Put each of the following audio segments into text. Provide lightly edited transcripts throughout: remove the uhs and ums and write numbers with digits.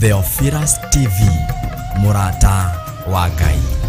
Theophilus TV, mũrata wa Ngai.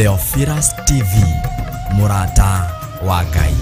Theophilus TV, mũrata wa Ngai.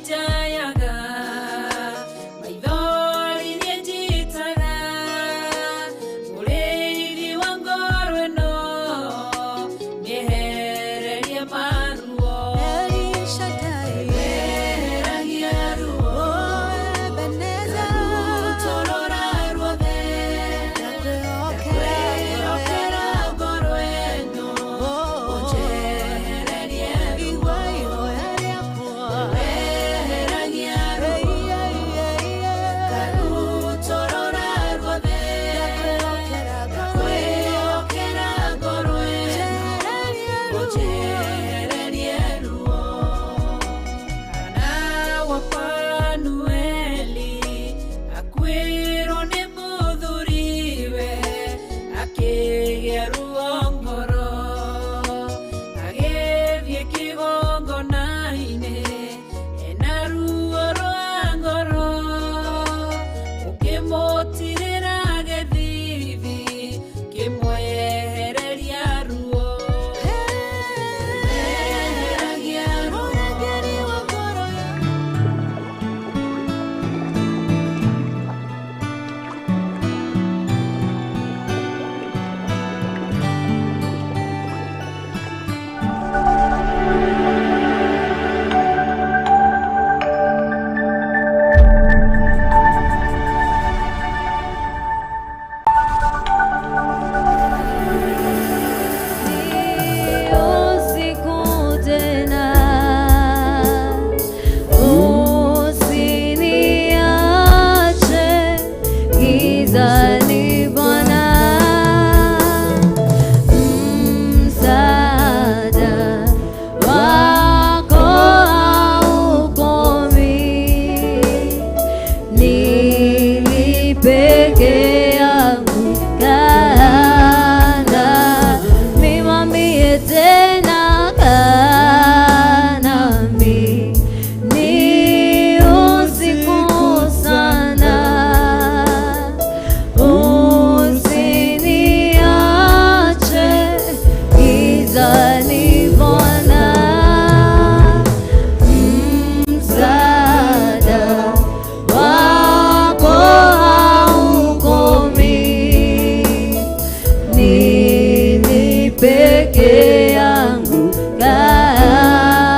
njayaga maithori nĩ njitaga mũrĩithi wa ngoro ĩno nĩehererie maruo eheragia ruo ngarutũrũra ruothe ndakwĩhokera ngoro ĩno ũnjehererie ruo weheragia ruo ngarutũrũra ruothe ndakwĩhokera ngoro ĩno ũnjehererie ruo. Hana wa Fanueli akuĩrwo nĩ mũthuriwe akĩgĩa ruo ngoro agĩthiĩ kĩgongona-inĩ ena ruo rwa ngoro ũkĩmũtirĩra gĩthithi kĩmwehereria ruo eheragia ruo. Usiku tena usiniache gizani Bwana, msaada wako haukomi, nili peke yangu kana mimwambie tena kanami ni usiku sana usiniache gizani Bwana, msaada wako haukomi, nini peke yangu kanami,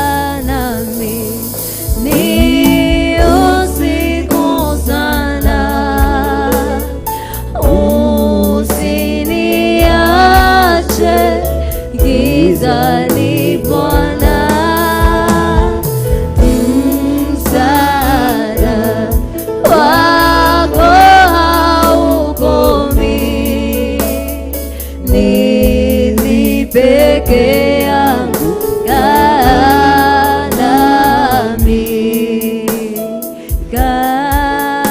kanami ni usiku sana usiniache gizani Bwana, msaada wako haukomi, nili peke yangu kanami,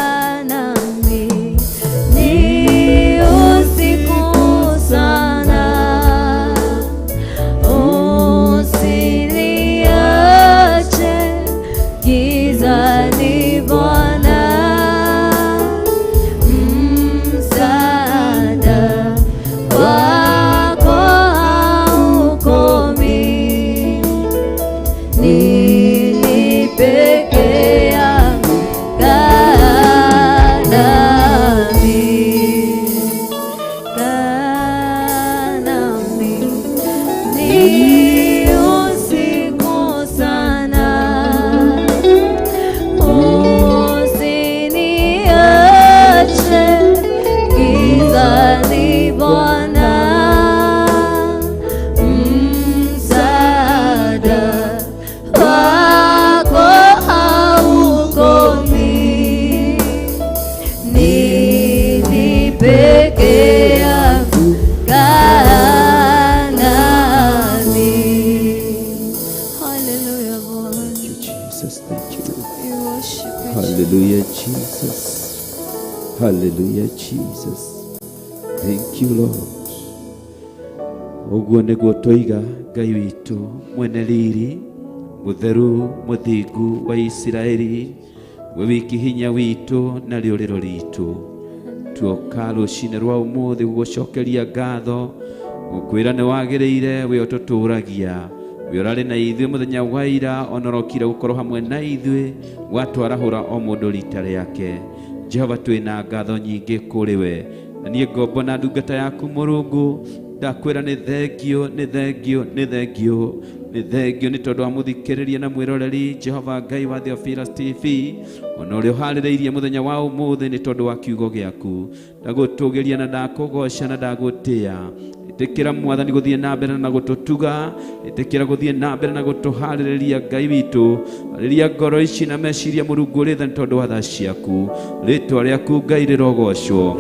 kanami ni usiku sana usiniache gizani Bwana, msaada wako haukomi, nili peke yangu kanami, kanami ni usiku sana usiniache gizani Bwana, msaada wako haukomi, nili peke yangu kanami. Hallelujah, Lord. Thank you, Jesus. Thank you. We worship you. Hallelujah, Jesus. Hallelujah, Jesus. Thank you, Lord. Ũguo nĩguo twoiga Ngai witũ mwene riri mũtheru mũthingu wa Isiraeli, we wiki hinya witũ na rĩũrĩro ritũ. Tuoka rũcinĩ rwa ũmũthĩ gũgũcokeria ngatho Gũkwĩra nĩ wagĩrĩire we ũtũtũragia we ũrarĩ na ithuĩ mũthenya wa ira ona ũrokire gũkorwo hamwe na ithuĩ watwarahũra o mũndũ rita rĩake. Jehova twĩna ngatho nyingĩ kũrĩ we, na niĩ ngombo na ndungata yaku Mũrungu ndakwĩra nĩ thengio, nĩ thengio, nĩ thengio, nĩ thengio nĩ tondũ wa mũthikĩrĩria na mwĩroreri Jehova Ngai wa Theophilus TV ona ũrĩa ũharĩrĩirie mũthenya wa ũmũthĩ nĩ tondũ wa kiugo gĩaku. Ndagũtũgĩria na ndakũgoca na ndagũtĩa. Ĩtĩkĩra Mwathani gũthiĩ na mbere na gũtũtuga, ĩtĩkĩra gũthiĩ na mbere na gũtũharĩrĩria Ngai witũ. Arĩria ngoro ici na meciria Mũrungu ũrĩ tha nĩ tondũ wa tha ciaku. Rĩtwa rĩaku Ngai rĩrogocwo,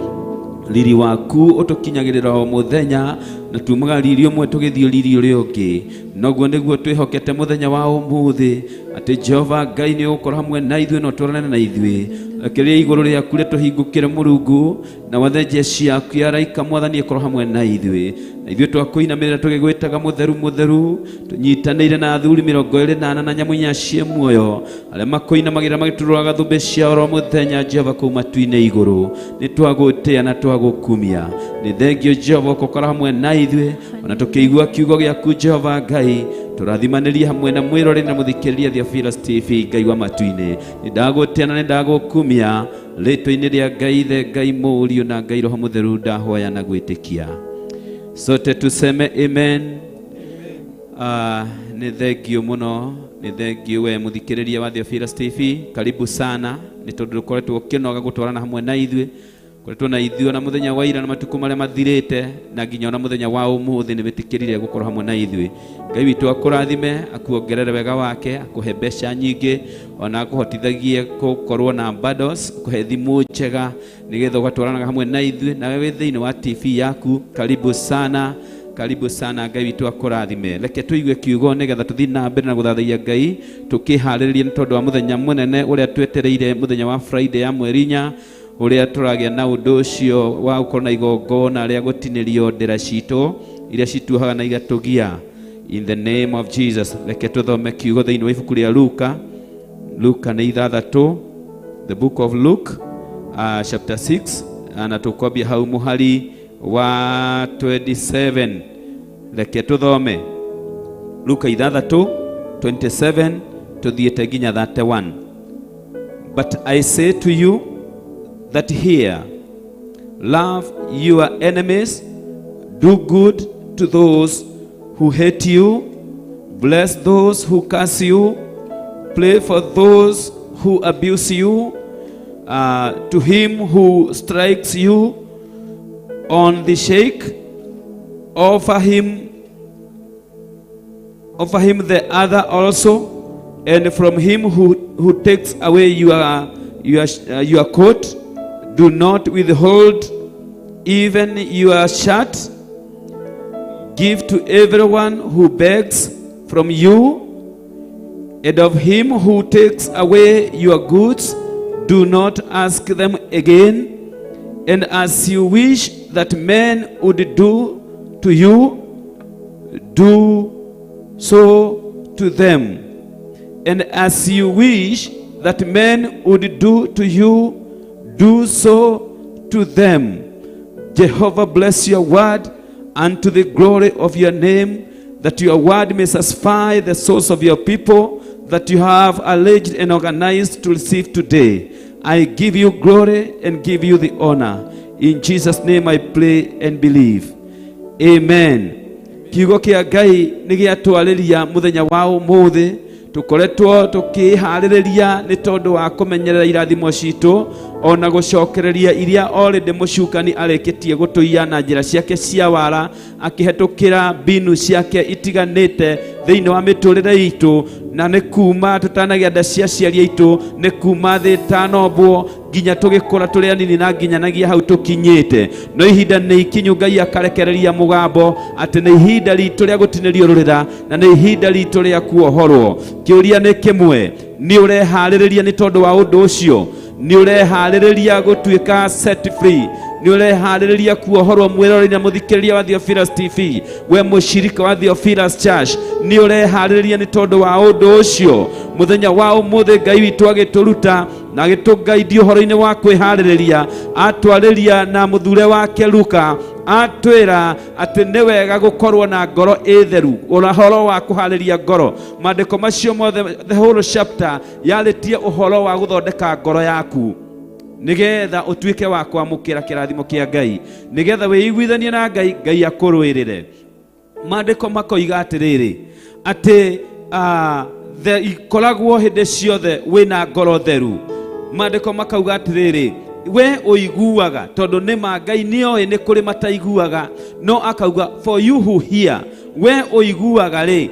riri waku ũtũkinyagĩrĩra o mũthenya na tumaga riri ũmwe tũgĩthiĩ riri ũrĩa ũngĩ. Noguo nĩguo twĩhokete mũthenya wa ũmũthĩ atĩ Jehova Ngai nĩ ũgũkorwo hamwe na ithuĩ na ũtwarane na ithuĩ. Rekereria igũrũ rĩaku rĩtũhingũkĩre Mũrungu, na wathe jeshi yaku ya araika Mwathani ĩkorwo hamwe na ithuĩ. Na ithuĩ twakũinamĩrĩra tũgĩgwĩtaga mũtheru mũtheru, tũnyitanĩire na athuri 24 na nyamũ inya ciĩ muoyo arĩa makũinamagĩrĩra magĩturũraga thũmbĩ ciao oro mũthenya Jehova kũu matu-inĩ igũrũ. Nĩ twagũtĩa na twagũkumia. Nĩ thengio Jehova ũgũkorwo hamwe na ithuĩ ona tũkĩigua kiugo gĩaku Jehova Ngai. Tũrathimanĩrie hamwe na mwĩroreri na mũthikĩrĩria Theophilus TV Ngai wa matu-inĩ. Nĩ ndagũtĩa na nĩ ndagũkumia rĩtwa-inĩ rĩa Ngai Ithe, Ngai Mũriũ na Ngai Roho Mũtheru ndahoya na gwĩtĩkia. Sote tuseme amen. Nĩ thengio mũno, nĩ thengio we mũthikĩrĩria wa Theophilus TV. Karibu sana nĩ tondũ ũkoretwo ũkĩnoga gũtwarana hamwe na ithuĩ, koretwo na ithuĩ ona mũthenya wa ira na matukũ marĩa mathirĩte na nginya ona mũthenya wa ũmũthĩ nĩ wĩtĩkĩrire gũkorwo hamwe na ithuĩ. Ngai witũ akũrathime, akuongerere wega wake, akũhe mbeca nyingĩ, ona akũhotithagie gũkorwo na bundles, akũhe thimũ njega nĩgetha ũgatwaranaga hamwe na ithuĩ. Nawe wĩ thĩinĩ wa TV yaku, karibu sana, karibu sana. Ngai witũ akũrathime. Reke tũigue kiugo nĩgetha tũthiĩ na mbere na gũthathaiya Ngai tũkĩharĩrĩria nĩ tondũ wa mũthenya mũnene ũrĩa twetereire, mũthenya wa Friday ya mweri 4 ũrĩa tũragĩa na ũndũ ũcio wa gũkorwo na igongona rĩa gũtinĩrio ndĩra citũ iria cituohaga na igatũgia. In the name of Jesus, reke tũthome kiugo thĩinĩ wa ibuku rĩa Luka. Luka nĩ 6, the book of Luke, chapter 6, na tũkwambia hau mũhari wa 27. Reke tũthome Luka 6 27 tũthiĩte nginya 31. But I say to you that hear, love your enemies, do good to those who hate you, bless those who curse you, pray for those who abuse you. To him who strikes you on the cheek, offer him the other also, and from him who takes away your coat, do not withhold even your shirt. Give to everyone who begs from you, and of him who takes away your goods, do not ask them again. And as you wish that men would do to you, do so to them. And as you wish that men would do to you, do so to them. Jehovah bless your word unto the glory of your name, that your word may satisfy the souls of your people that you have alleged and organized to receive today. I give you glory and give you the honor. In Jesus' name I pray and believe. Amen. Kiugo kĩa Ngai nĩ gĩatwarĩria mũthenya wa ũmũthĩ tũkoretwo tũkĩharĩrĩria nĩ tondũ wa kũmenyerera irathimo citũ ona gũcokereria iria already mũcukani arĩkĩtie gũtũiya na njĩra ciake cia wara akĩhetũkĩra mbinu ciake itiganĩte thĩinĩ wa mĩtũrĩre itũ, na nĩ kuma tũtanagĩa nda cia ciari aitũ, nĩ kuma thĩ ĩtanombwo nginya tũgĩkũra tũrĩ anini na nginyanagia hau tũkinyĩte. No ihinda nĩ ikinyu Ngai akarekereria mũgambo atĩ nĩ ihinda ritũ rĩa gũtinĩrio rũrĩra na nĩ ihinda ritũ rĩa kuohorwo. Kĩũria nĩ kĩmwe, nĩ ũreharĩrĩria nĩ tondũ wa ũndũ ũcio? Nĩ ũreharĩrĩria gũtuĩka set free? Nĩ ũreharĩrĩria kuohorwo? Mwĩroreri na mũthikĩrĩria wa Theophilus TV, we mũshirika wa Theophilus Church, nĩ ũreharĩrĩria nĩ tondũ wa ũndũ ũcio? Mũthenya wa ũmũthĩ Ngai witũ agĩtũruta na agĩtũngaidia ũhoro-inĩ wa kwĩharĩrĩria, atwarĩria na mũthure wake Luka, atwĩra atĩ nĩ wega gũkorwo na ngoro ĩtheru, ũhoro wa kũharĩria ngoro. Maandĩko macio mothe, the whole chapter yarĩtie ũhoro wa gũthondeka ngoro yaku nigetha ũtuĩke wa kwamũkĩra kĩrathimo kĩa Ngai, nigetha wĩiguithanie na Ngai, Ngai akũrũĩrĩre. Maandĩko makoiga atĩrĩrĩ atĩ ikoragwo hĩndĩ ciothe wĩna ngoro theru. Maandĩko makauga atĩrĩrĩ, we ũiguaga, tondũ nĩ ma Ngai nĩoĩ nĩ kũrĩ mataiguaga, no akauga for you who hear, we ũiguaga rĩ,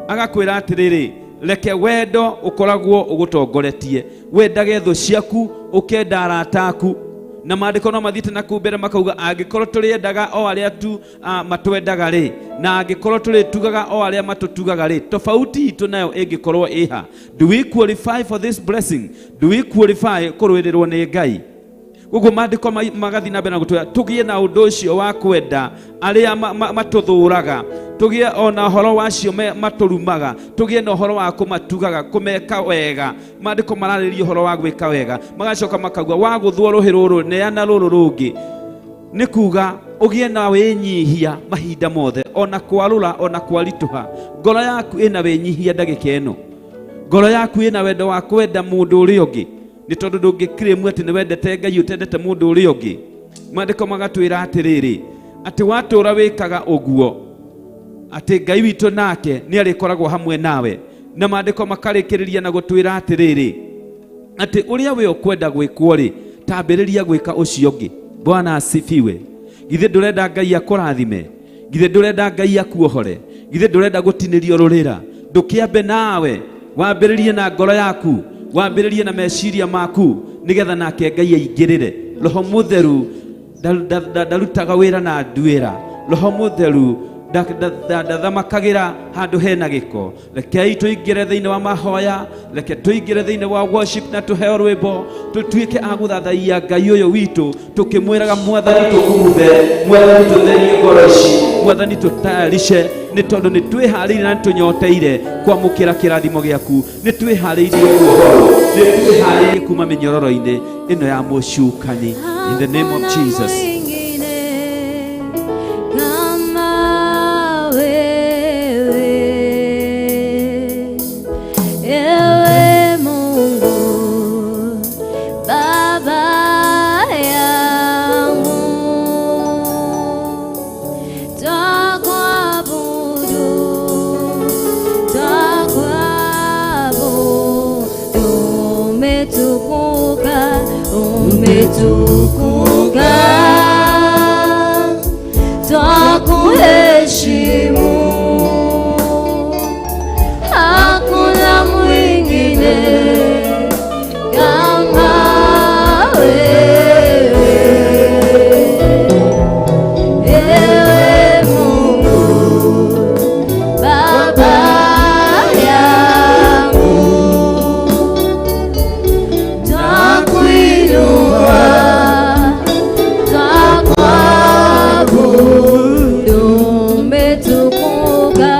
agakwĩra atĩrĩrĩ, reke wendo ũkoragwo ũgũtongoretie, wendage thũ ciaku, ũkenda arata aku. Na maandĩko no mathiĩte na kũu mbere makauga angĩkorwo tũrĩendaga o arĩa tu matwendaga rĩ, na angĩkorwo tũrĩtugaga o arĩa matũtugaga rĩ, tofauti itũ nayo ĩngĩkorwo ĩha. Do we qualify for this blessing? Do we qualify kũrũĩrĩrwo nĩ Ngai? Koguo maandĩko magathiĩ na mbere na gũtwĩra tũgĩe na ũndũ ũcio wa kwenda arĩa matũthũraga, tũgĩe ona ũhoro wa acio matũrumaga, tũgĩe na ũhoro wa kũmatugaga, kũmeka wega. Maandĩko mararĩria ũhoro wa gwĩka wega, magacoka makauga wagũthwo rũhĩ rũrũ neana rũrũ rũngĩ. Nĩ kuga ũgĩe na wĩnyihia mahinda mothe, ona kwarũra ona kwaritũha, ngoro yaku ĩna wĩnyihia ndagĩka ĩno, ngoro yaku ĩna wendo wa kwenda mũndũ ũrĩa ũngĩ, nĩ tondũ ndũngĩkirĩmu atĩ nĩ wendete Ngai ũtendete mũndũ ũrĩa ũngĩ. Maandĩko magatwĩra atĩrĩrĩ, atĩ watũra wĩkaga ũguo, atĩ Ngai witũ nake nĩ arĩkoragwo hamwe nawe. Na maandĩko makarĩkĩrĩria na gũtwĩra atĩrĩrĩ, atĩ ũrĩa we ũkwenda gwĩkwo rĩ, tambĩrĩria gwĩka ũcio ũngĩ. Bwana asifiwe. Githĩ ndũrenda Ngai akũrathime? Githĩ ndũrenda Ngai akuohore? Githĩ ndũrenda gũtinĩrio rũrĩra? Ndũkĩambe nawe, wambĩrĩrie na ngoro yaku, wambĩrĩrie na meciria maku, nĩgetha nake Ngai aingĩrĩre. Roho Mũtheru ndarutaga wĩra na nduĩra. Roho Mũtheru ndathamakagĩra handũ hena gĩko. Rekei tũingĩre thĩinĩ wa mahoya, reke tũingĩre thĩinĩ wa worship na tũheo rwĩmbo, tũtuĩke a gũthathaiya Ngai ũyũ witũ, tũkĩmwĩraga Mwathani tũkumuthe, Mwathani tũtherie ngoro ici, Mwathani tũtayarishe, nĩ tondũ nĩ twĩharĩirie na nĩ tũnyoteire kwamũkĩra kĩrathimo gĩaku, nĩ twĩharĩirie kuohorwo, nĩ twĩharĩirie kuma mĩnyororo-inĩ ĩno ya mũcukani. In the name of Jesus. Kama wewe, ewe Mungu Baba yangu, twakuabudu, twakuabudu, umetukuka, umetukuka, twakuheshimu, hakuna mwingine kama wewe, ewe Mungu Baba yangu, twakuinua, twakuabudu, umetukuka,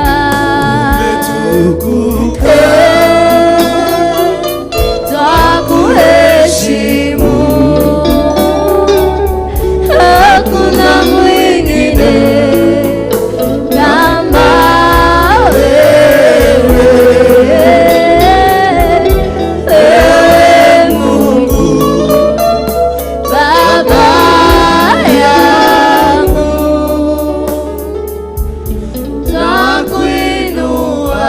twakuheshimu, hakuna mwingine kama wewe, ewe Mungu Baba yangu, twakuinua,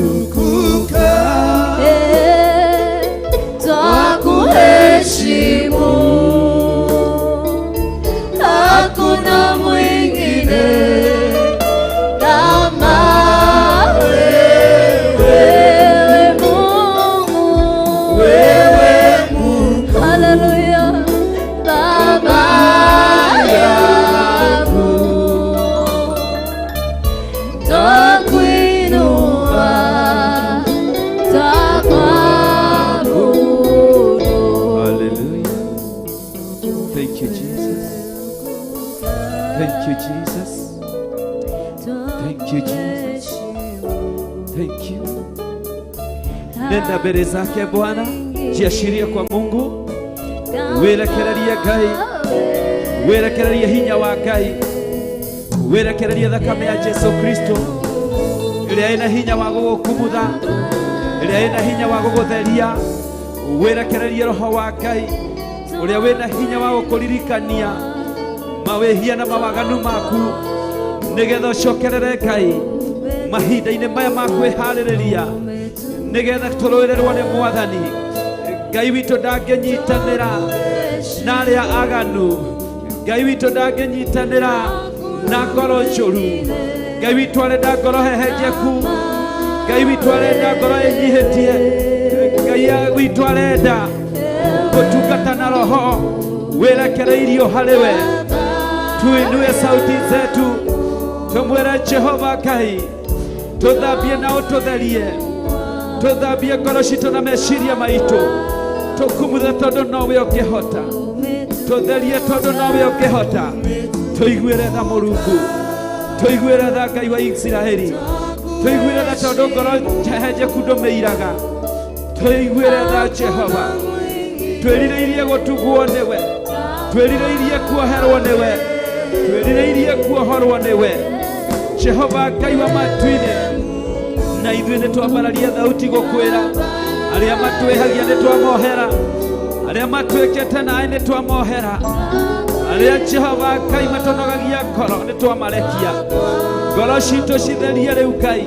Umetukuka. Twakuheshimu, hakuna mwingine kama wewe Mungu, Wewe Mungu. Haleluya, Baba yangu, twakuinua, twakuabudu. Hallelujah. Thank you, Jesus. Thank you, Jesus. Thank you, Jesus. Thank you. Nenda mbele zake Bwana, jiashirie kwa Mungu, wirekererie Ngai, wirekererie hinya wa Ngai, wirekererie thakame ya Jesu Kristo ĩrĩa ĩna hinya wa gũgũkumutha, ĩrĩa ĩna hinya wa gũgũtheria. Wirekererie roho wa Ngai ũrĩa wĩna hinya wa gũkũririkania mawĩhia na mawaganu maku, nĩgetha ũcokerere Ngai mahinda-inĩ maya ma kwĩharĩrĩria, nĩgetha tũrũĩrĩrwo nĩ Mwathani Ngai witũ. Ndangĩnyitanĩra na arĩa aganu. Ngai witũ ndangĩnyitanĩra na ngoro njũru. Ngai witũ arenda ngoro hehenjeku. Ngai witũ arenda ngoro ĩnyihĩtie. Ngai witũ arenda gũtungata na roho wĩrekereirio harĩ we. Tuinue sauti zetu, tumwĩre Jehova Ngai, tũthambie na ũtũtherie, tũthambie ngoro citũ na meciria maitũ, tũkumuthe tondũ nowe ũngĩhota, tũtherie tondũ nowe ũngĩhota. Tũiguĩre tha Mũrungu, tũiguĩre tha Ngai wa Isiraeli, tũiguĩre tha tondũ ngoro hehenjeku ndũmĩiraga. Tũiguĩre tha Jehova, twĩrirĩirie gũtugwo nĩwe, twĩrirĩirie kuoherwo nĩwe, twĩrirĩirie kuohorwo nĩwe, Jehova Ngai wa matu-inĩ. Na ithuĩ nĩ twambararia thauti gũkwĩra, arĩa matwĩhagia nĩ twamohera, arĩa matwĩkĩte naĩ nĩ twamohera, arĩa Jehova Ngai matũnogagia ngoro nĩ twamarekia. Ngoro citũ citherie rĩu Ngai,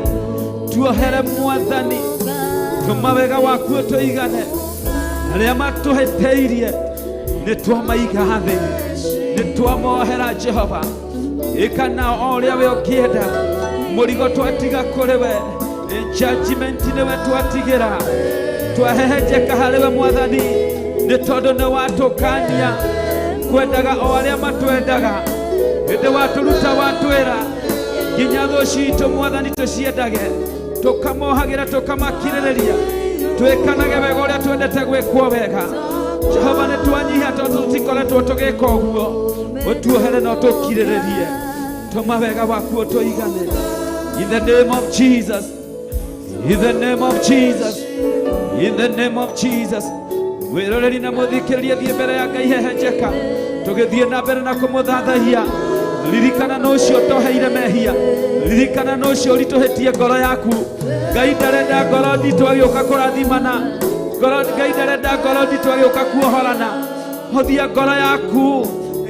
tuohere Mwathani, tũma wega waku ũtũigane. Arĩa matũhĩtĩirie nĩ twamaiga thĩ, nĩ twamohera. Jehova, ĩka nao o ũrĩa we ũngĩenda. Mũrigo twatiga kũrĩ we, judgment nĩwe twatigĩra, twahehenjeka harĩ we Mwathani, nĩ tondũ nĩ watũkania kwendaga o arĩa matwendaga. Hĩndĩ watũruta watwĩra nginya thũ citũ, Mwathani, tũciendage, tũkamohagĩra, tũkamakirĩrĩria, twĩkanage wega ũrĩa twendete gwĩkwo wega. Jehova, nĩ twanyihia tondũ tũtikoretwo tũgĩka ũguo. Ũtuohere na ũtũkirĩrĩrie. Tũma wega waku ũtũigane. In the name of Jesus, in the name of Jesus, in the name of Jesus. Mwĩroreri na mũthikĩrĩria, thiĩ mbere ya Ngai hehenjeka, tũgĩthiĩ na mbere na kũmũthathaiya. Ririkana nũ ũcio ũtoheire mehia, ririkana nũ ũcio ũritũhĩtie ngoro yaku. Ngai ndarenda ngoro nditũ agĩũka kũrathimana ngoro. Ngai ndarenda ngoro nditũ agĩũka kuohorana. Hũthia ngoro yaku,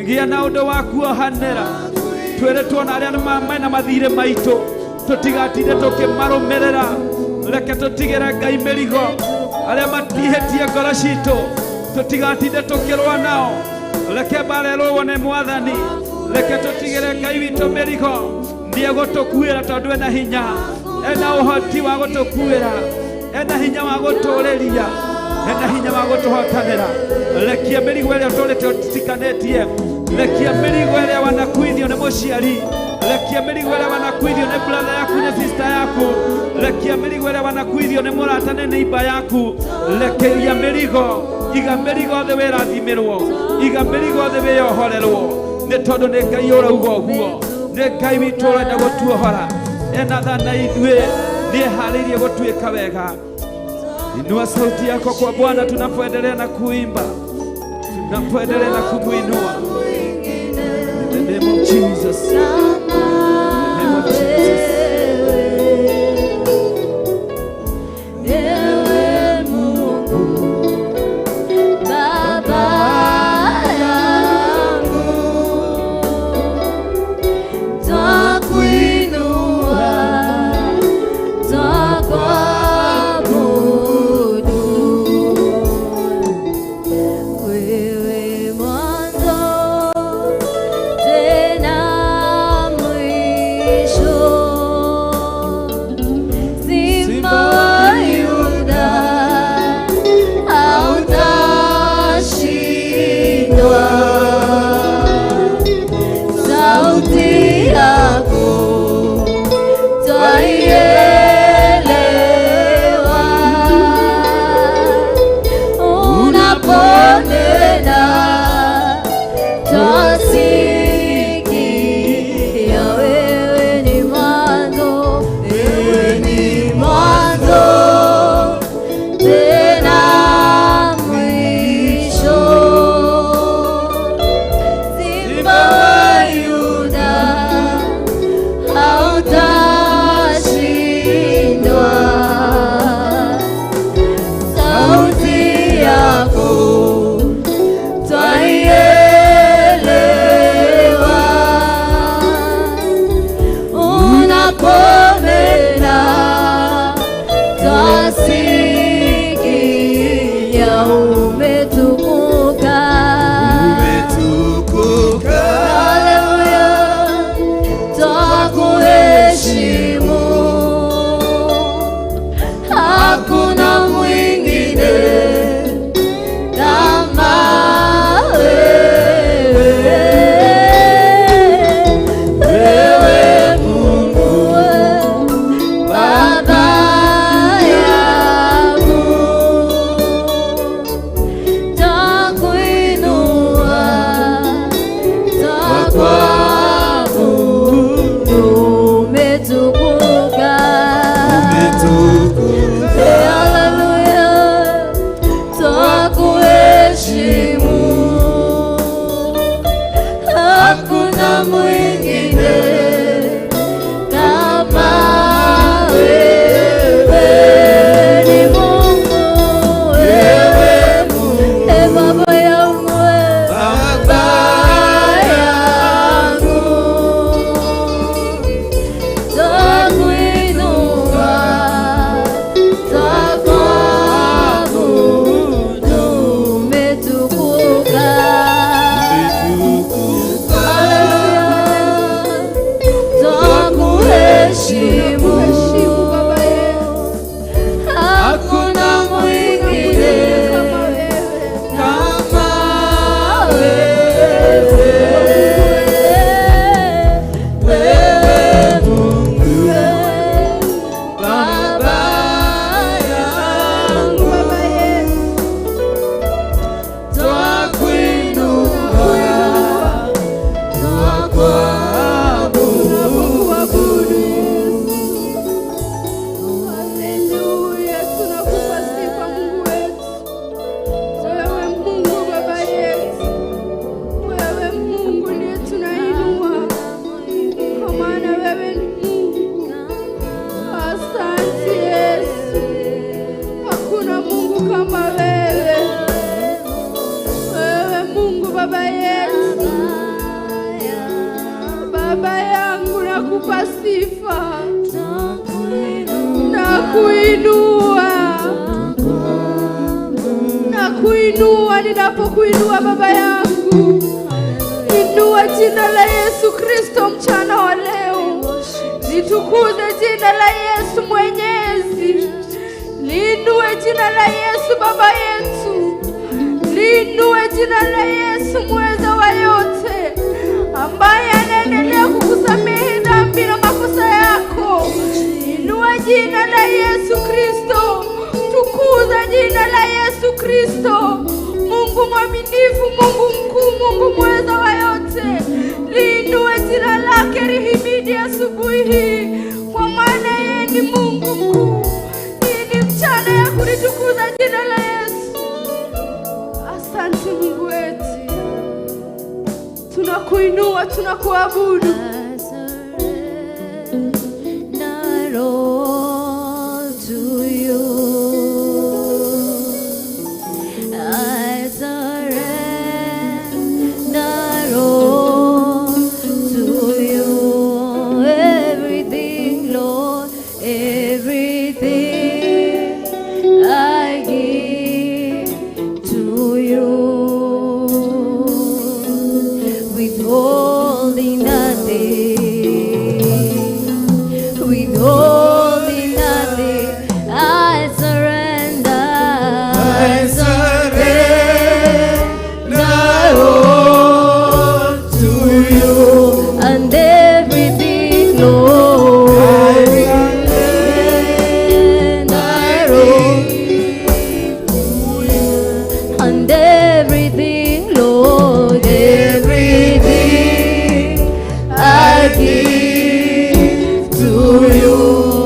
gĩa na ũndũ wa kuohanĩra. Twĩrĩtwo na arĩa mena mathirĩ maitũ tũtigatinde tũkĩmarũmĩrĩra. Reke tũtigĩre Ngai mĩrigo. Arĩa matihĩtie ngoro citũ tũtigatinde tũkĩrũa nao. Reke mbara ĩrũo nĩ Mwathani. Reke tũtigĩre Ngai witũ mĩrigo, nĩegũtũkuĩra tondũ ena hinya, ena ũhoti wa gũtũkuĩra, ena hinya wa gũtũrĩria, ena hinya wa gũtũhotanĩra. Rekia mĩrigo ĩrĩa ũtũrĩte ũtitikanĩtie. Rekia mĩrigo ĩrĩa wanakuithio nĩ mũciari. Rekia mĩrigo ĩrĩa wanakuithio nĩ brother yaku, nĩ sister yaku. Rekia mĩrigo ĩrĩa wanakuithio nĩ mũrata, nĩ neighbor yaku. Rekeria mĩrigo, iga mĩrigo thĩ wĩrathimĩrwo, iga mĩrigo thĩ wĩyohorerwo, nĩ tondũ nĩ Ngai ũrauga ũguo. Nĩ Ngai witũ ũrenda gũtuohora, ena tha na ithuĩ, nĩeharĩirie gũtuĩka wega. Inua sauti yako kwa Bwana tunapoendelea na kuimba, tunapoendelea na kumwinua. In the name of Jesus. In the name of Jesus. Ewe Mungu Baba yangu, twakuinua, Tunaponena twasikia umetukuka. Umetukuka. Haleluya, twakuheshimu, hakuna mwingine kama wewe. Wewe Mungu Baba yangu, twakuinua, twakuabudu, umetukuka. Umetukuka. Haleluya, twakuheshimu, hakuna mwingine kama wewe. Ni Mungu wewe, e Baba yangu, Baba yangu, twakuinua, twakuabudu, umetukuka. Haleluya, twakuheshimu, hakuna mwingine kama wewe. Wewe Mungu Baba yangu, twakuinua, twakuabudu. Haleluya, tunakupa sifa Mungu wetu. Wewe Mungu Baba yetu, wewe Mungu ndiye tunainua, kwa maana wewe ni Mungu. Asante Yesu, hakuna Mungu kama wewe. Wewe Mungu Baba yetu, Baba yangu, nakupa sifa nakuinua, nakuinua ninapokuinua Baba yangu, inua jina la Yesu Kristo mchana wa leo, litukuze jina la Yesu Mwenyezi, liinue jina la Yesu Baba yetu, liinue jina la Yesu mweza wa yote, ambaye anaendelea kukusamehe dhambi na makosa yako. Inua jina la Yesu Kristo, tukuza jina la Yesu Kristo, Mungu mwaminifu, Mungu mkuu, Mungu mweza wa yote. Liinue jina lake lihimidi asubuhi hii, kwa maana yeye ni Mungu mkuu. Hii ni mchana ya kulitukuza jina la Yesu. Asante Mungu wetu, tunakuinua, tunakuabudu. I surrender all to you. I surrender all to you. Everything, Lord, everything I give to you. Withholding nothing, withholding nothing, I surrender. I surrender all to you. And everything, Lord, and and everything, Lord, everything I give to you.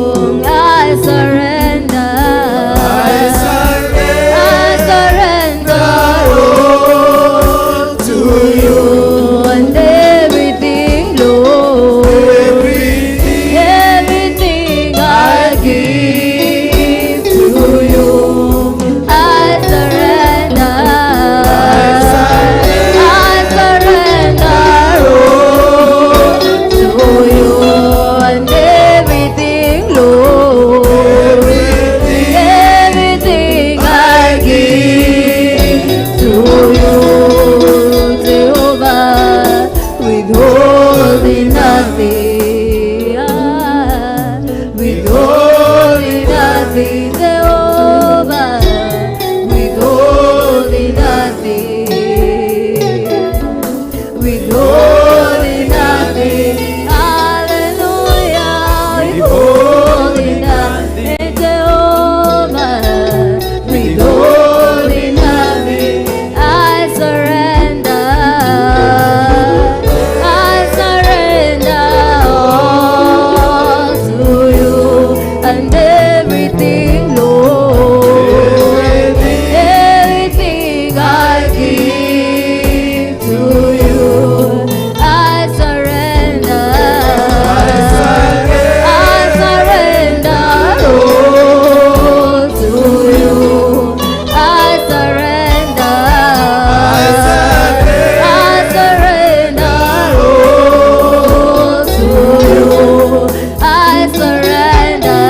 surrender.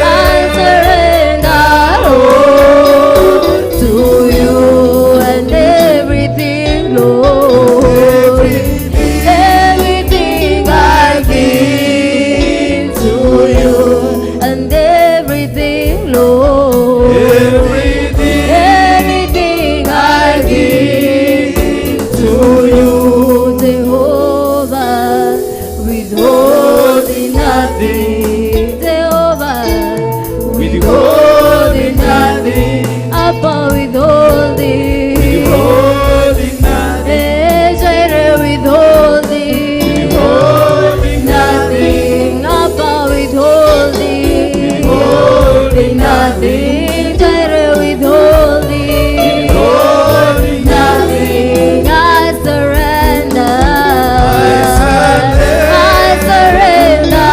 I surrender all to you and everything, Lord. Everything I give to you and everything, Lord. Everything I give to you, Jehovah, withholding nothing, Jehovah, withholding nothing, Abba, withholding, eh, Jireh, withholding, nothing, Abba, withholding, nothing, Jireh, withholding, nothing. I surrender. I surrender.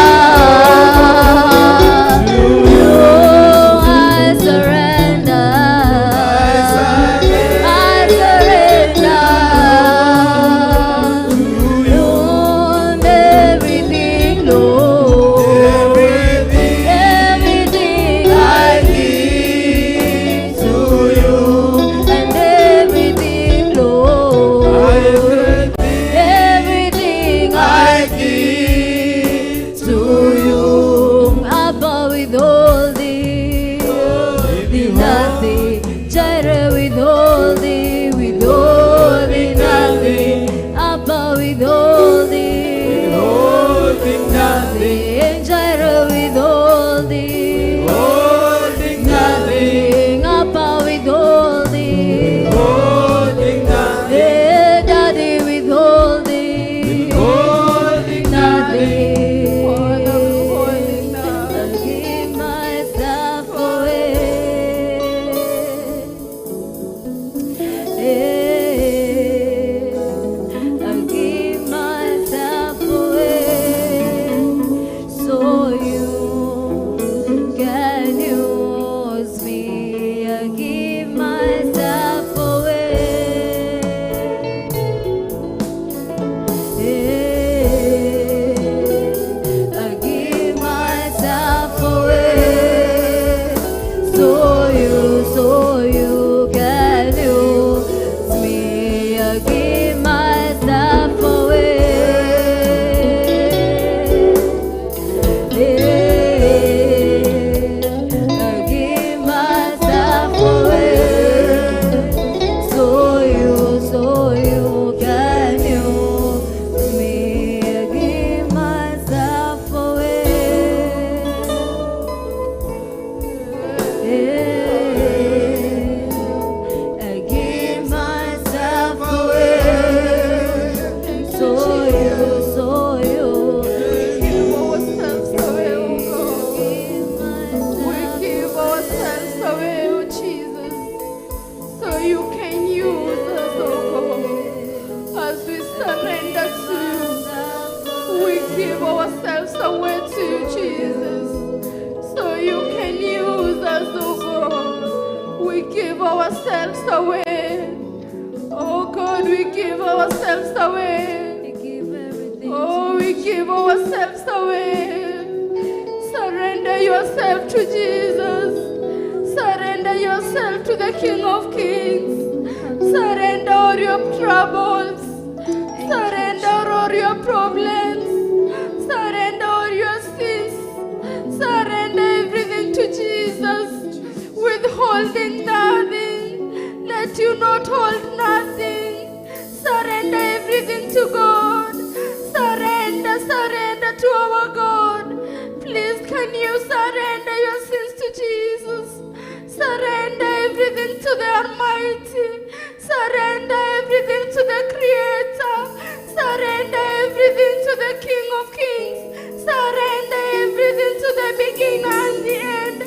Oh, I surrender. I surrender. Lord, everything, Lord. Everything I give to you, and everything, Lord. Everything I give to you, Abba, withholding nothing, Jireh, withholding, withholding nothing, Abba, withholding nothing, Jireh, withholding nothing, Abba, withholding, eh, Daddy, withholding nothing. Father, withholding nothing. I give myself away. Eh, I give myself away so you can use me. I give myself away. I give myself away so you can use me. I give myself away. I give myself away so you can use me. I give myself away. I give myself away so you Give ourselves away, oh God. We give ourselves away, oh Jesus, so you can use us, oh God. As we surrender to you, we give ourselves away to you, Jesus, so you can use us, oh God. We give ourselves away. Oh God, we give ourselves away. We give everything. Oh, we give ourselves away. Surrender yourself to Jesus. Surrender yourself to the King of Kings. Surrender all your troubles. Surrender all your problems. Surrender all your sins. Surrender everything to Jesus. Withholding nothing. Let you not hold nothing. Surrender everything to God. Surrender, surrender to our God. Please, can you surrender your sins to Jesus? Surrender everything to the Almighty. Surrender everything to the Creator. Surrender everything to the King of Kings. Surrender everything to the beginning and the end.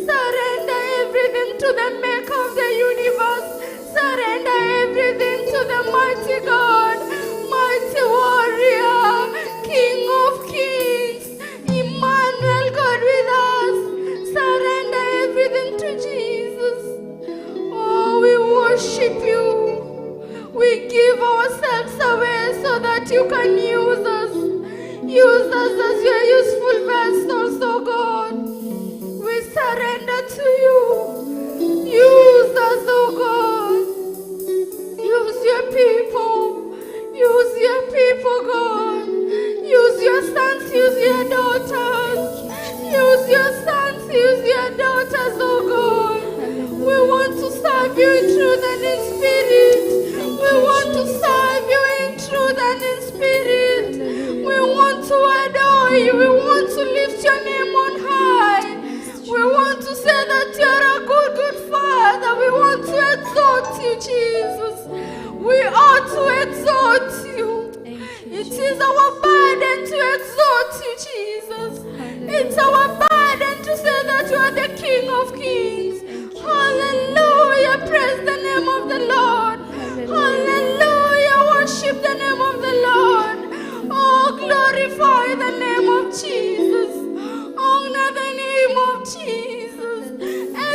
Surrender everything to the Maker of the universe. Surrender everything to the mighty God, mighty warrior, King of Kings, Emmanuel, God with us. Surrender everything to Jesus. Oh, we want to lift your name on high. We want to say that you are a good, good Father. We want to exalt you, Jesus. We ought to exalt you. Thank you, It is our burden to exalt you, Jesus. It's our burden to say that you are the King of Kings. Hallelujah. Praise the name of the Lord. Hallelujah. Worship the name of the Lord. Oh, glorify the name of Jesus. Honor the name of Jesus.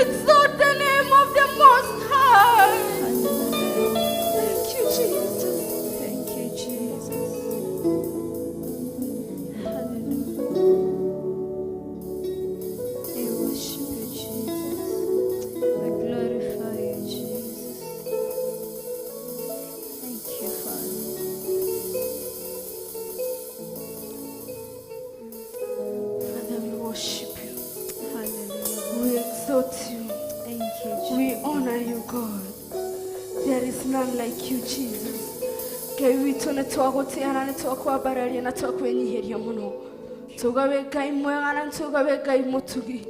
Exalt the name of the Most High. Thank you, Jesus. Thank you, Jesus. Hallelujah. I worship you, Jesus. I glorify you, Jesus. Thank you, Father. Father, we worship you. Hallelujah. We exalt you. Thank you, Jesus. We honor you, God. There is none like you, Jesus. Ngai witũ nĩ twagũtĩa na nĩ twakwambararia na twakwĩnyihĩria mũno. Tuga wĩ Ngai mwega na tuga wĩ Ngai mũtugi.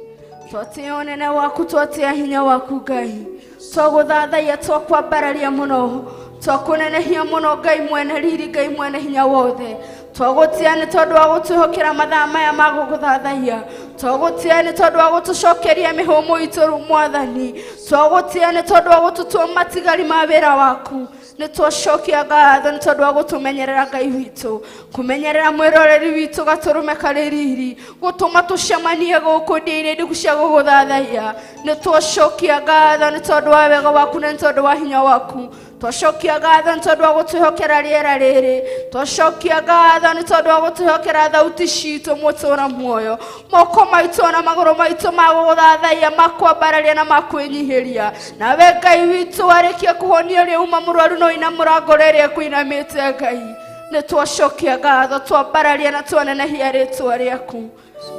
Twatĩa ũnene waku, twatĩa hinya waku Ngai. Twagũthathaiya, twakwambararia mũno. Twakũnenehia mũno Ngai mwene riri, Ngai mwene hinya wothe. Twagũtĩa nĩ tondũ wa gũtwĩhokera mathaa maya ma gũgũthathaiya. Twagũtĩa nĩ tondũ wa gũtũcokeria mĩhũmũ itũ rĩu Mwathani. Twagũtĩa nĩ tondũ wa gũtũtua matigari ma wĩra waku. Nĩ twacokia ngatho nĩ tondũ wa gũtũmenyerera Ngai witũ, kũmenyerera mwĩroreri witũ gatũrũme karĩ riri, gũtũma tũcemanie gũkũ ndĩa-inĩ ndiku cia gũgũthathaiya. Nĩ twacokia ngatho nĩ tondũ wa wega waku na nĩ tondũ wa hinya waku. Twacokia ngatho nĩ tondũ wa gũtwĩhokera rĩera rĩrĩ. Twacokia ngatho nĩ tondũ wa gũtwĩhokera thauti citũ mũtũra muoyo, moko maitũ na magũrũ maitũ ma gũgũthathaiya, ma kwambararia na ma kwĩnyihĩria. Nawe Ngai witũ warĩkia kũhonia ũrĩa uma mũrwaru no ina mũrango rĩrĩa kũinamĩte Ngai. Nĩ twacokia ngatho, twambararia na twanenehia rĩtwa rĩaku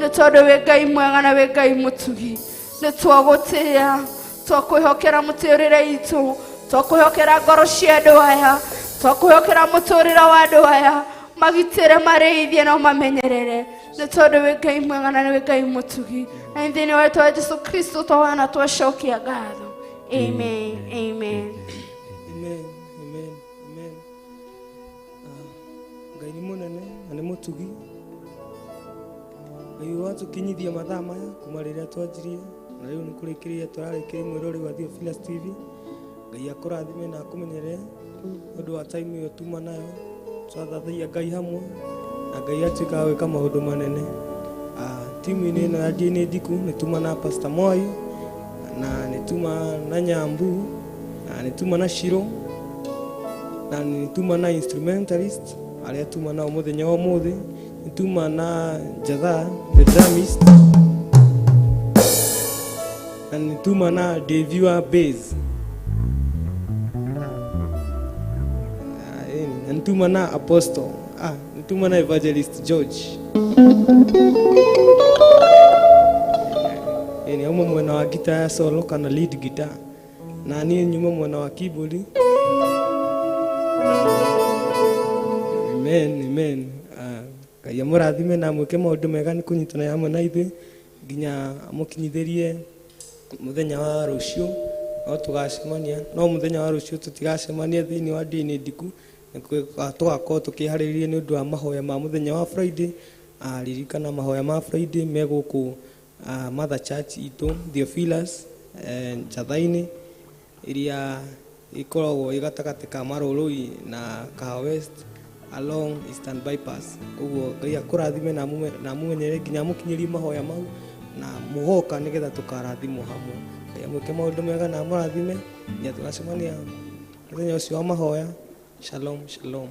nĩ tondũ wĩ Ngai mwega na wĩ Ngai mũtugi. Nĩ twagũtĩa, twakwĩhokera mũtũrĩre itũ, twakwĩhokera ngoro cia andũ aya, twakwĩhokera mũtũrĩre wa andũ aya, magitĩre, marĩithie na ũmamenyerere nĩ tondũ wĩ Ngai mwega na wĩ Ngai mũtugi. Na thĩinĩ wa rĩtwa rĩa Jesũ Kristo twahoya twacokia ngatho. Amen. Amen. Amen, amen, amen. Ngai nĩ mũnene na nĩ mũtugi. Ngai watũkinyithia mathaa maya kuma rĩrĩa twanjirie na rĩu nĩ kũrĩkĩrĩria tũrarĩkĩria mwĩroreri wa Theophilus TV. Ngai akũrathime na akũmenyerere nĩ ũndũ wa time ĩyo tuma nayo twathathaiya Ngai hamwe na Ngai atuĩka wa gwĩka maũndũ manene. Timu-inĩ ĩno ya DNA Ndiku nĩ tuma na Pastor Moi na nĩ tuma na Nyambu na nĩ tuma na Shiro na nĩ tuma na instrumentalist arĩa tuma nao mũthenya wa ũmũthĩ, nĩ tuma na Jatha the drummist na nĩ tuma na Dave wa bass. Na nĩ tuma na Apostle, nĩ tuma na Evangelist George. Ni auma mwena wa guitar ya solo kana lead guitar na niĩ nyuma mwena wa keyboard. Amen, amen. Ngai amũrathime na amwĩke maũndũ mega nĩ kũnyitana hamwe na ithuĩ nginya amũkinyithĩrie mũthenya wa rũciũ. No tũgacemania, no mũthenya wa rũciũ tũtigacemania thĩinĩ wa DNA Ndiku, tũgakorwo tũkĩharĩrĩria nĩ ũndũ wa mahoya ma mũthenya wa Friday. Ririkana mahoya ma Friday me gũkũ Mother Church itũ Theophilus Njatha-inĩ iria ikoragwo ĩ gatagatĩ ka Marũrũi na Kahawa West along Eastern Bypass. Koguo Ngai akũrathime na amũmenyerere nginya amũkinyĩrie mahoya mau na mũgoka nĩgetha tũkarathimwo hamwe. Ngai amwĩke maũndũ mega na amũrathime nginya tũgacemania mũthenya ũcio wa mahoya. Shalom, shalom.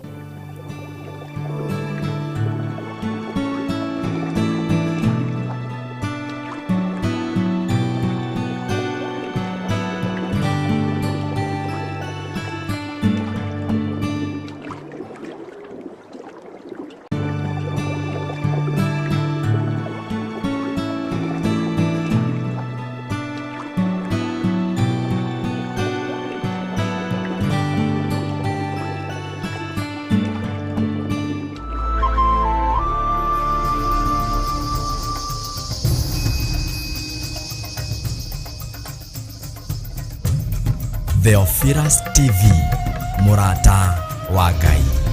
Theophilus TV, mũrata wa Ngai.